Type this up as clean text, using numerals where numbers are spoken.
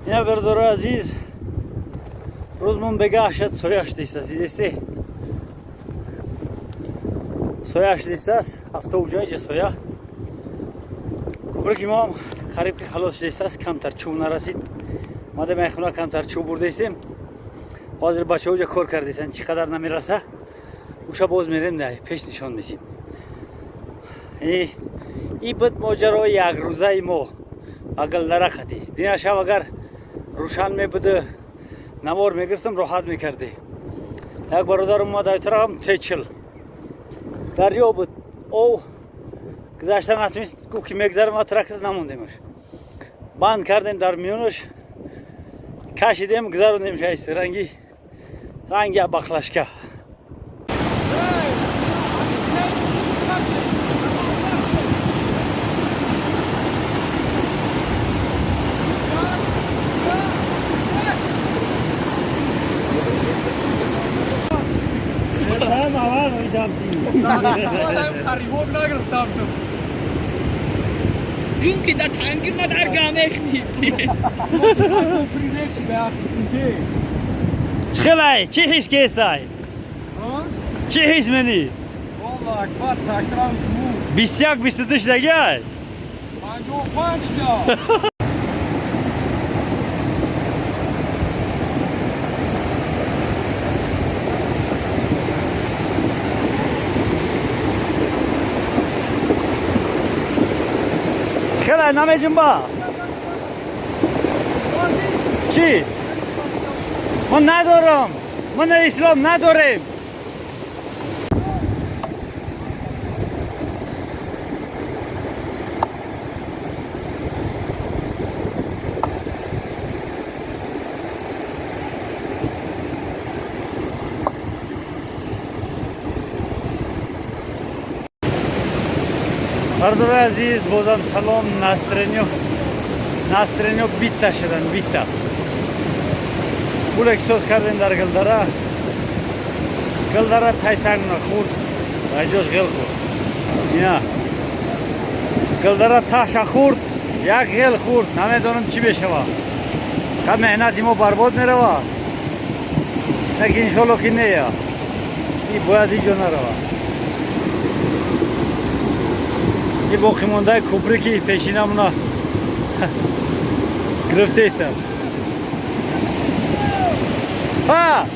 Ина, бародарои азиз, рӯзмон бегаҳ шад, соя шудистааст. Дидесте, соя шудистааст. Автобус ҷа соя. Кӯприки моам қариб ки халос шудистааст, камтар чӯб нарасид. Мадам яхуна камтар чӯб бурдаистем. Ҳозир бачаҳо ҷа кор кардистанд, чӣ қадар намераса, уша боз мерем, да пеш нишон месим. И буд моҷарои якрӯзаи мо ба Гулдарақати. Дина шаб агар рӯшан мебуду, навор мегирифтам, роҳат мекардӣ. Як бародар омад ай тарафам, Т40 дарё буд, ов гузашта натунист, гуфт ки мегзарам, а трактор намондемаш, банд кардем, дар миёнаш кашидем, гузарондем. Шайси ранги ранги баклашка. Харивоб нагирифтам. Чунки дар танги ма дар гамехни. Чӣ хелай, чӣ ҳис кестай, чӣ ҳис менӣ? 21, 22 шудагиай. 55 та. Чӣ хелай, намеҷунба? Чӣ? Мо надорам, мо на ислом надорем. Бародари азиз, бозам салом. Настроение биtta шудан, биtta пуле ки соз кардем дар Гулдара. Гулдара тайсангна хӯрд, айҷош ғел хӯрд. Ина, Гулдара таша хӯрд, як ғел хӯрд. Намедонам, чӣ мешава. Ка меҳнати мо барбод мерава? Лекин иншолло ки нея, и бояд иҷо нарава. И боқимондаи кӯприки пешинамона гирифтаистам. Ҳа.